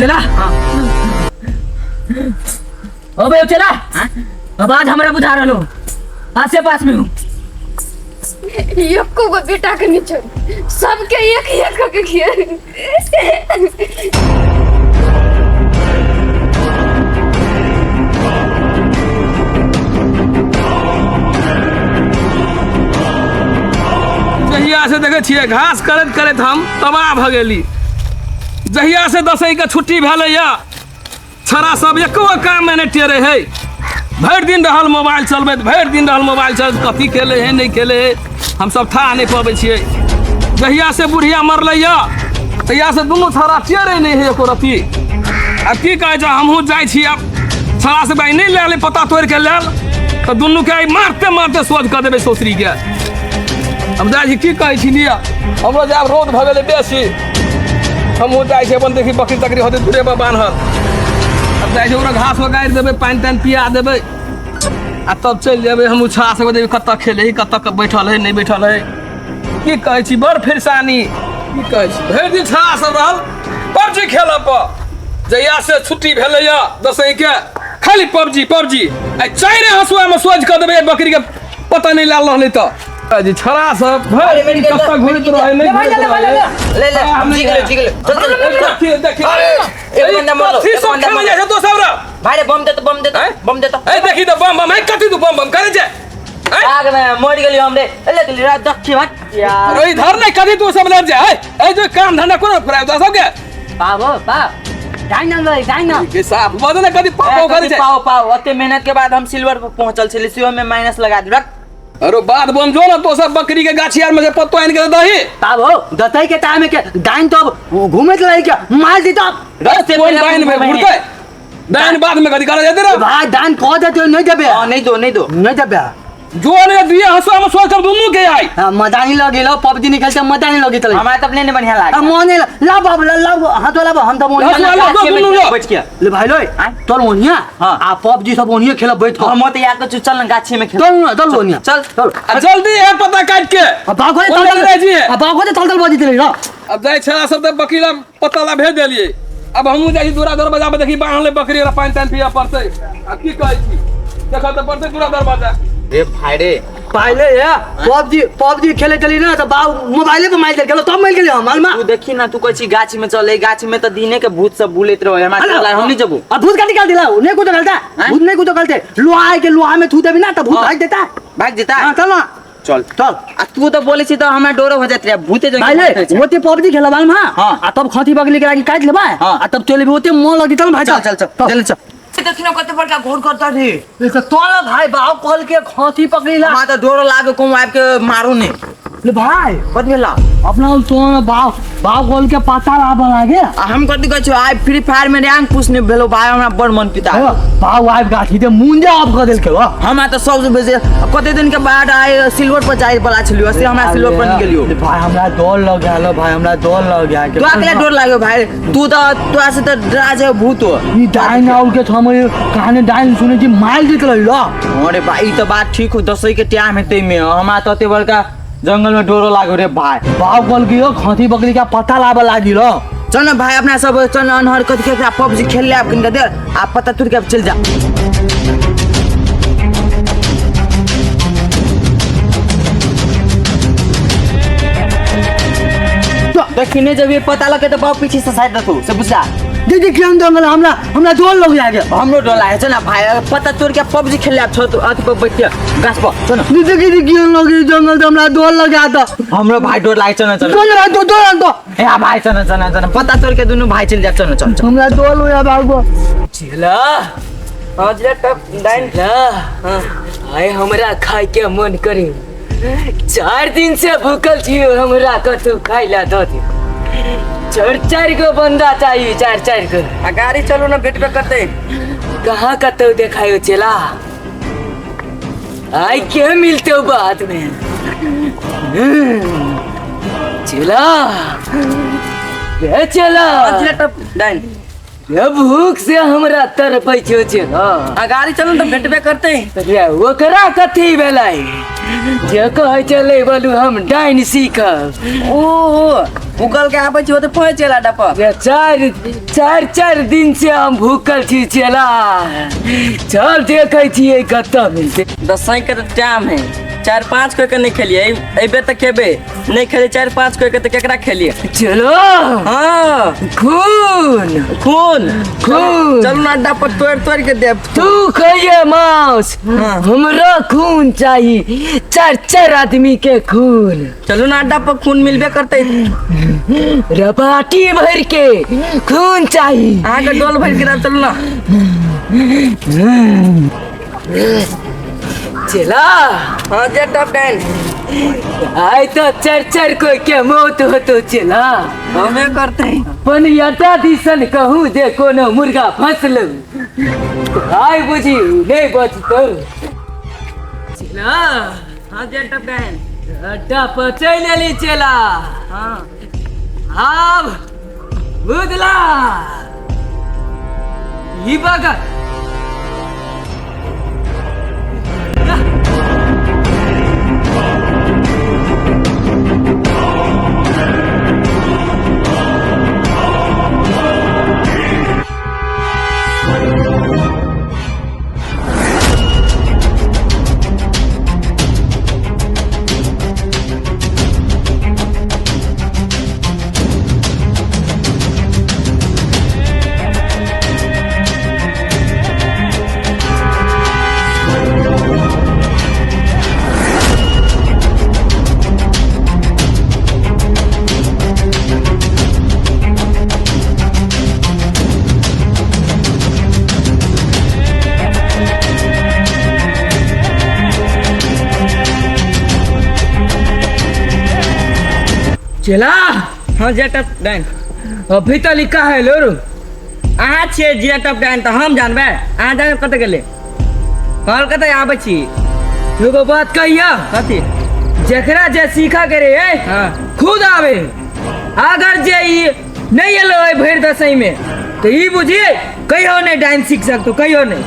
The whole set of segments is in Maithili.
चला अबे चला आवाज हमरा बुझा रहलो आसे पास में हूँ एको गो बेटा के नहीं छोड़ सबके एक एक के खिया जहिया से देखै छियै घास करैत करैत हम तबाह भऽ गेली जहिया से दसैँ के छुट्टी भेलैया छड़ा सब एको गो काममे नहि टेरै है भरि दिन रहल मोबाइल चलबैत भरि दिन रहल मोबाइल चलबैत कथी खेलै है नहि खेलै है हमसब थाह नहि पबै छियै जहिया से बुढ़िया मरलै यऽ तहिया से दुनू छड़ा टेरै नहि है एको रत्ती आब की कहै छै हमहूँ जाइ छी आब छड़ा से भाई नहि लए पत्ता तोड़ि के लायल तऽ दुनूके आइ मारते मारते सोझ कऽ देबै सौसरीके हम जाइ छी की कहै छी लिअ हमरो जायब रौद भऽ गेलै बेसी हमहूँ जाइ छी अपन देखी बकरी तकरी होतै दूरे पर बान्हल आब जाइ छी ओकरा घास गाड़ि देबै पानि तानि पिया देबै आ तब चलि जेबै हमहूँ छड़ा सबके देबै कतऽ खेलै हइ कतऽ बैठल हइ नहि बैठल हइ की कहै छी बड़ फिरसानी की कहै छी भरि दिन छड़ा सब रहल पबजी खेलऽ पर जहिया से छुट्टी भेलैया दसैँ के खाली पबजी पबजी आ चारि हँसुआमे सोझ कऽ देबै बकरीके पता नहि लाल रहलै तऽ जी छड़ा सब भरि दिन कतऽ घुरैत रहै नहि घुरैत रहै ले ले हम जीत गेलो जीत गेलो चल चल देखिए देखिए अरे, एक बंदा मरलो, कथी एक सब बंदा खेलै मरलो। जाइ छै दोसर रे भाई रे बम दे तो बम दे तो हैं? बम दे तो ए देखी तऽ बम बम ए कथी तू बम बम करै छै हैं? आग में मर गेलियो हम रे ए ले गेली रात दक्षी हट यार अरे इधर नहि कथी तू सब लड़ जा ए ए जो काम धंधा कोनो फुराय तो सबके पाव हो, पाव जाइन ना लो जाइन ना के साफ बदल ने कथी पाप करै छै पाओ पाओ ओते मेहनत के बाद हम सिल्वर पर पहुंचल छली सेहो में माइनस लगा देलक अरे बाद बम जो ना तो सब बकरी के गाछी आर में से पत्तो आनि के दही पाव हो दतई के टाइम के दाइन तो अब घूमत रही के मार दी तब अरे कोन दाइन में घुरते दाइन बाद में कथी करा जाते रे भाई दान कह देते नहीं देबे हां नहीं दो नहीं दो नहीं देबे जो ने दिए हंसुआ में सोच सब दुनू के आई हाँ, मजा नहीं लगे लो पबजी नहीं खेलते मजा नहीं लगे चले हमारा तो अपने नहीं बढ़िया लागे मोने ला बाबू ला ला हाथ ला हम तो मोने हंसुआ ला दो दुनू लो बैठ के ले भाई लो आय। चल ओनिया हाँ। आ पबजी सब ओनिया खेलब बैठ हम तो यार तो चल ना गाछी में खेल चल ना चल ओनिया चल। चल आ जल्दी है पता काट के आ बाघो ओने तल रह जी आ बाघो तल तल बजी दिले र अब जाइ छला सब तऽ बकरी ला पत्ता ला भेज देलियै अब हमहूँ जाइ छी दूरा दरवाजा पर देखी बान्हल बकरी ला पानि तानि पियऽ पड़तै आ की कहै छी देखऽ तऽ पड़तै दूरा दरवाजा रे भाई रे पहले ये पबजी पबजी खेले चली ना तो बाबू मोबाइले पे मार गेलो तब मर गेलियो हम मालूम तू देखी ना तू कहै छी गाछी में चले गाछी में तो दिने के भूत सब बुलैत रहे हमरा चल हम नहीं जबू आ भूत का निकाल दिला नहीं कुछ गलता हैं? भूत नहीं कुछ गलते लोहा के लोहा में थू देबी ना तो भूत हाँ। भाग देता भाग जेता हां चल ना चल चल आ तू तो बोले छी तो हमरा डरो हो जात रे भूते भाई ले ओते पबजी खेलबा हम हां हाँ। आ तब खती बगली के लागी काट लेबा हाँ। आ तब चलेबी ओते मन लगी चल भाई चल चल चल जल्दी चल देखी ना कते बड़का घोर करता रे ए तो तोला भाई बाप कहल के खती पकड़ी ला हमरा तो डरो लागे कहूं आबि के मारू ने ले भाई कत भेला अपना तो बाप बाप कहल के पता ला लागे आ हम कथी कहै छियो आइ फ्री फायर में रैंक पुश नहि भेलो भाई हमरा बड़ मन पिता बाप आबि गाछी दे मुंजे ऑफ कर देलके हो हमरा तऽ सबसे बेसी कते दिन के बाद आइ सिल्वर पर जाय वाला छलियो से हमरा सिल्वर पर निकलियो ले भाई हमरा डर लग गेल भाई हमरा डर लग गया तोरा के डर लाग्यो भाई तू तऽ तोरा से तऽ डरा जाय भूत हो ई डाइन आउल के हम कहानी डाइन सुने छी मार देत रही ल अरे भाई ई तऽ बात ठीक हो दसै के टाइम हेतै में हमरा तऽ एते बड़का जंगल में डरो लागो रे भाई बाप कहल की हो खती बकरी का पता लाबे लागी ल चल ना भाई अपना सब चल ना अनहर कथी के पबजी खेल ले आब कनिका देर आ पता तुर के अब चल जा देखी जब ये पता लगे तो बाप पीछे से साइड रखो से बुझा दीदी केहन जंगल हमरा हमरा डर लग जाए हमरो डर लागे चल ना भाई पता तोड़ के पबजी खेले आब छत अथी पर बैठ के गाछ पर चल ना दीदी दीदी केहन लगे जंगल तो हमरा डर लग जाता हमरो भाई डर लागे चल ना चल चल भाई तो डर तो ए भाई चल ना चल ना चल ना पता तोड़ के दुनू भाई चल जा चल ना चल चल हमरा डर हो जा बाबू चला हां टप डाइन चला आय हमरा खाय के मन करे 4 दिन से भूखल छी हमरा कतौ खाय ला दऽ दे चार चार गो बंदा चाहिए चार चार गो आ गाड़ी चलू ना भेटबे करते कहाँ कतौ देखायो चला आय के मिलते बाद में चला रे चला टप डाइन रे भूख से हमरा तड़पै छौ चला आ गाड़ी चलू ना भेटबे करते रे ओकरा कथी भेलै जे कहै चलै बोलू हम डाइन सीखब ओ भूखल के आबै छी ओते पहुँच गेला अड्डा पर। चारि चारि चारि दिन से हम भूखल छी चेला। चल देखै छियै कतऽ मिलतै। दसई के तऽ टाइम है, 4-5 कोई के नहीं खेलिए, एबे तऽ खेबे नहीं खेलिए, 4-5 कोई के तऽ केकरा खेलिए? चलो। हाँ। खून खून खून। चलू ना अड्डा पर तोड़ तोड़ के देब। तू खाइए मांस। हाँ। हमरा खून चाहिए, 4-4 आदमी के खून। चलू ना अड्डा पर खून मिलबे करते। रबाटी भर के खून चाहिए। अहाँ के डोल भर के देब, चलू ना। चला। हाँ जे टॉप डाइन। आय तो 4-4 कोई के मौत होतो चला। हमें करते हैं। पन यटा दिसन कहूँ जे कोनो मुर्गा फंसलो आय बुझी नहीं बचतो। चला। हाँ जे टॉप डाइन। अड्डा पर चल लेली चला। हाँ। आब बुझला ई बगल। चला। हाँ जे टॉप डाइन। अभी तो लिखा है लोरू। अहाँ छियै जे टॉप डाइन तऽ हम जानबै, अहाँ जानबै कतऽ गेलै? कहल कतऽ आबै छी? एगो बात कहिया। कथी? जकरा जे सीखा के रे, हाँ। खुद आवे। अगर जे ई नहीं एलो है भरि दसई में तो ई बुझिए कहियो नहीं डाइन सीख सकतो, कहियो नहीं।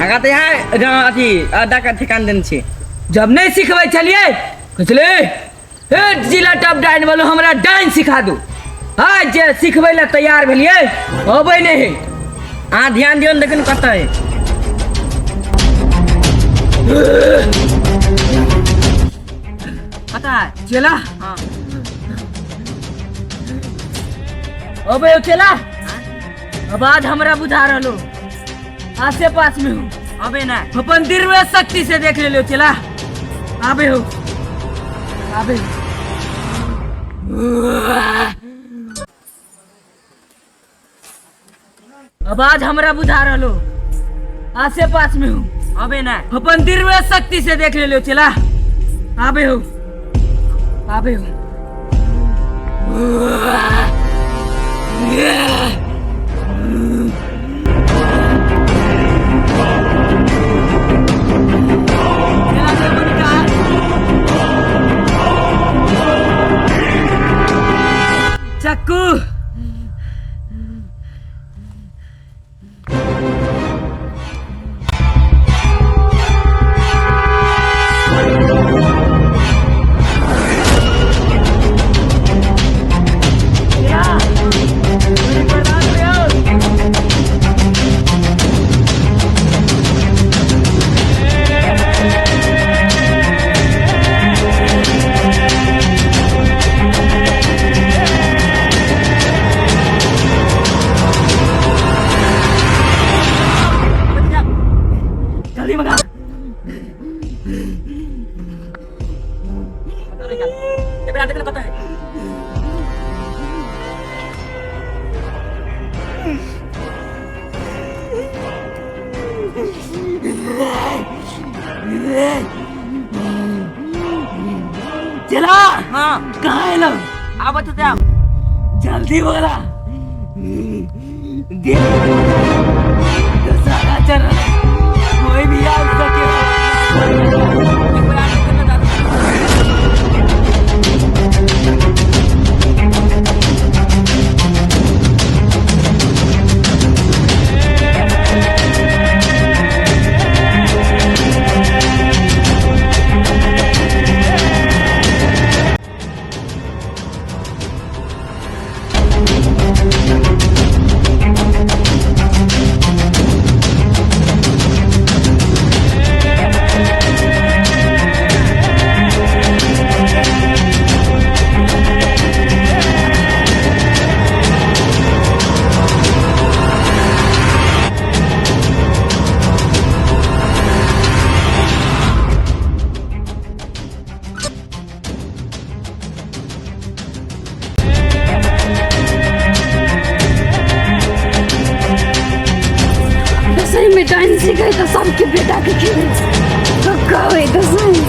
अहाँ तऽ यहाँ अथी अड्डा के ठिकान देने छी। जब नहीं सिखबै छलियै कहै हे जिला टॉप डाइन वालो हमरा डाइन सिखा दू। हाँ जे सिखबै ला तैयार भेलियै अबै नहीं। अहाँ ध्यान दियौ ने, देखियौ ने कतऽ है। कतऽ है? चला। हाँ। अबे ओ चला। आवाज हमरा बुझा रहलो, आसे पास में हूँ। अबे ना। अपन दिव्य शक्ति से देख ले लो चला। आबे हो आबे। आवाज हमरा बुझा रहलो, आसे पास में हूँ। अबे ना। अपन दिव्य शक्ति से देख ले लो चला। आबे हो आबे हो। चक्कू चला। हाँ। कहाँ है लोग? आबत होते आप। जल्दी बोला। देख सारा चल रहा है, कोई भी आ सके। बेटा के खेबै। तो कहबै तऽ सही।